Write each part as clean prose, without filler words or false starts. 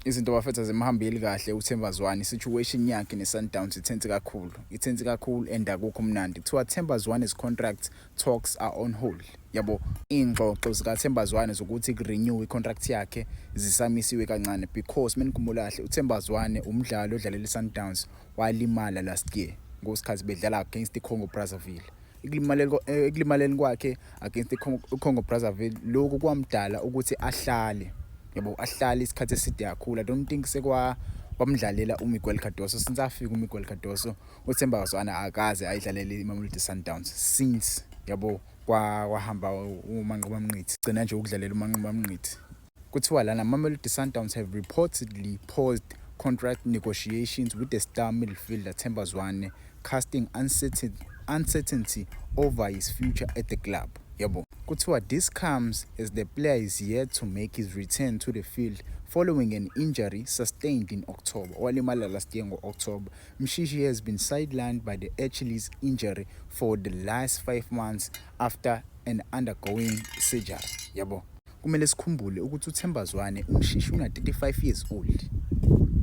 Izinto, bafethu, azimhambeli kahle uThemba Zwane. I-situation yakhe ne-Sundowns i-tense kakhulu, i-tense kakhulu and akukho mnandi. Kuthiwa Themba Zwane's contract talks are on hold, yabo. Iy'ngxoxo zikaThemba Zwane zokuthi ku-renew i-contract yakhe zisamisiwe kancane because menikhumbula kahle, uThemba Zwane umdlali odlalela i-Sundowns, walimala last year ngosikhathi bedlala against i-Congo Brazzaville. Ekulimaleni kwakhe against i-Congo Brazzaville, lokhu kwamdala ukuthi ahlale, yabo, ahlale isikhathi eside kakhulu. I don't think sekwa wamdlalela uMiguel Cardoso since afika uMiguel Cardoso. uThemba Zwane akaze ayidlalele iMamelodi Sundowns since, yabo, kwahamba uManqoba Mnqithi, gcina nje ukudlalela uManqoba Mnqithi. Kuthiwa lana Mamelodi Sundowns have reportedly paused contract negotiations with the star midfielder Themba Zwane, casting uncertainty over his future at the club, yabo. Kuthiwa this comes as the player is yet to make his return to the field following an injury sustained in October. Walimala last year ngo-October. Mshishi has been sidelined by the Achilles injury for the last 5 months after an undergoing surgery, yabo. Kumele sikhumbule ukuthi uThemba Zwane, uMshishi, una 35 years old.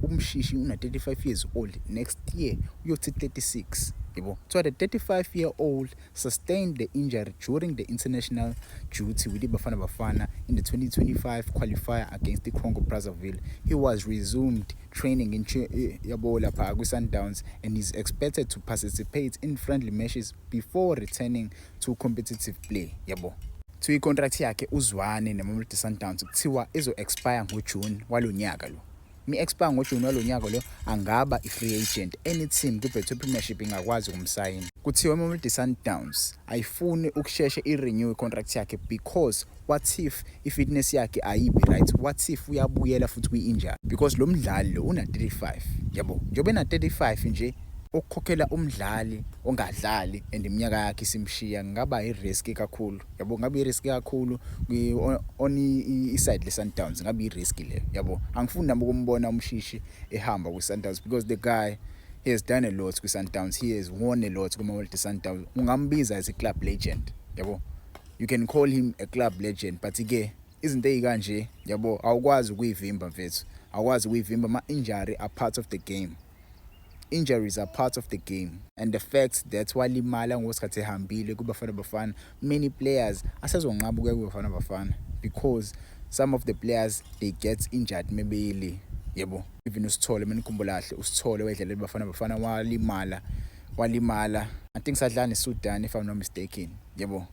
UMshishi una 35 years old, next year uyothi 36, yabo. Kuthiwa the 35-year-old sustained the injury during the international duty with the Bafana Bafana in the 2025 qualifier against the Congo Brazzaville. He was resumed training in yabo lapha kwi-Sundowns and is expected to participate in friendly matches before returning to competitive play, yabo. Kuthiwa i-contract yakhe uZwane neMamelodi Sundowns kuthiwa izo-expire ngoJune walonyaka lo. Mi-expire ngoJune walonyaka lo, angaba i-free agent. Any team kwi-Betway Premiership ingakwazi ukumsayina. Kuthiwa iMamelodi Sundowns ayifuni ukusheshe i-renew i-contract yakhe because what if i-fitness yakhe ayibi right? What if uyabuyela futhi kwi-injury? Because lo mdlali lo una-35, yabo. Njengoba ena-35 nje, ukukhokhela umdlali ongadlali and iminyaka yakhe isimshiya kungaba i-risk kakhulu, yabo. Ngabe i-risk kakhulu on i-side le-Sundowns, ngabe i-risk leyo, yabo. Angifuni nami ukumbona uMshishi ehamba kwi-Sundowns because the guy, he has done a lot kwi-Sundowns, he has won a lot kuma-Mamelodi Sundowns. Ungambiza as a club legend, yabo. You can call him a club legend, but ke izinto ezikanje, yabo, awukwazi ukuyivimba, mfethu, awukwazi ukuyivimba. Ama-injury are part of the game, injuries are part of the game, and the fact that walimala ngosikhathi ehambile kuBafana Bafana, many players asezonqaba ukuya kuBafana Bafana because some of the players, they get injured mebeyile, yebo. Even uSithole, menikhumbula kahle, uSithole wedlalela Bafana Bafana, walimala, walimala, I think sadlala neSudan, if I'm not mistaken, yebo.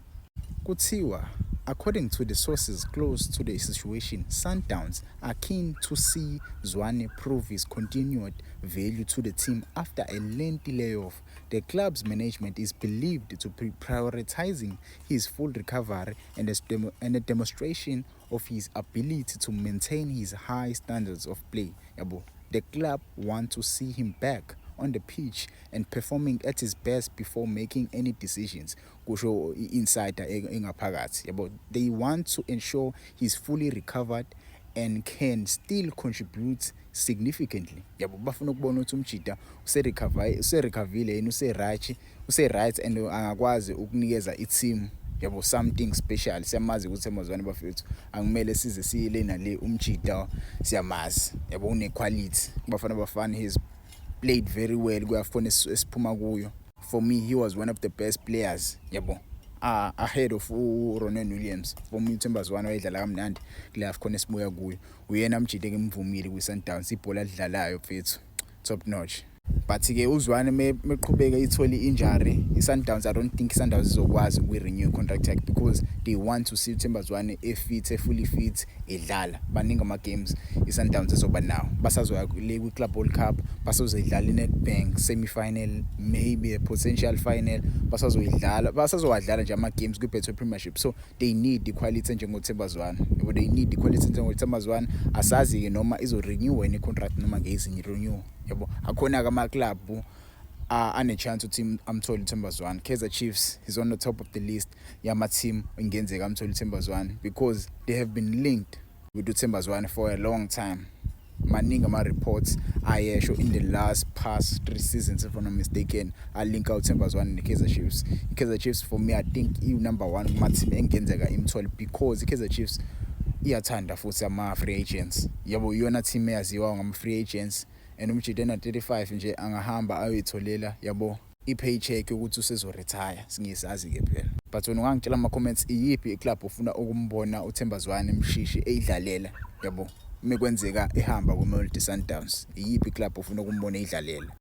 Kuthiwa according to the sources close to the situation, Sundowns are keen to see Zwane prove his continued value to the team after a lengthy layoff. The club's management is believed to be prioritizing his full recovery and a demonstration of his ability to maintain his high standards of play, yabo. The club want to see him back on the pitch and performing at his best before making any decisions, kusho i-insider engaphakathi, yabo. They want to ensure he's fully recovered and can still contribute significantly, yabo. Bafuna ukubona ukuthi umjida use-recover, use-recoverile yini, use-right, use-right and angakwazi ukunikeza i-team, yabo, something special. Siyamazi ukuthi uThemba, bafethu, akumele size siyile nale, umjida siyamazi, yabo, une-quality. Bafana Bafana, he's played very well kuyafona esiphuma kuyo. For me, he was one of the best players, yabo, ahead of uRonwen Williams. For me, uThemba Zwane wayedlala kamnandi kule AFCON esibuya kuyo. Uyena mjide engimvumile kwi-Sundowns, ibhola alidlalayo, mfethu, top notch. But ke uZwane meqhubeka ithole i-injury, i-Sundowns, I don't think i-Sundowns izokwazi ukuyi-renew i-contract yakhe because they want to see uThemba Zwane e-fit, e-fully fit, edlala. Baningi ama-games i-Sundowns ezoba nawo. Basazoya le kwi-Club World Cup, basazoyidlala i-Nedbank semi-final, maybe a potential final, basazoyidlala, basazowadlala nje ama-games kwi-Betway Premiership, so they need i-quality enjengoThemba Zwane, yabo. They need i-quality enjengoThemba Zwane. Asazi-ke noma izo-renew yini i-contract noma ngeke renew, yabo. Akhona-ke ama-club ane-chance ukuthi amthole uThemba Zwane. Kaizer Chiefs is on the top of the list yama-team engenzeka amthole uThemba Zwane because they have been linked with uThemba Zwane for a long time. Maningi ama-reports ayesho in the last past 3 seasons, if I'm not mistaken, alinka uThemba Zwane ne-Kaizer Chiefs. I-Kaizer Chiefs, for me, I think iwu-number one kuma-team engenzeka imthole because i-Kaizer Chiefs Iyathanda futhi ama-free agents, yabo. Iyona team eyaziwa ngama-free agents, and umjita ena-35 nje angahamba ayoyitholela, yabo, i-paycheck yokuthi usezo-retire. Singesazi-ke phela, but wena ungangitshela ama-comments, iyiphi iclub ufuna ukumbona uThemba Zwane Mshishi eyidlalela, yabo, uma kwenzeka ehamba kwiMamelodi Sundowns? Iyiphi iclub ufuna ukumbona eyidlalela?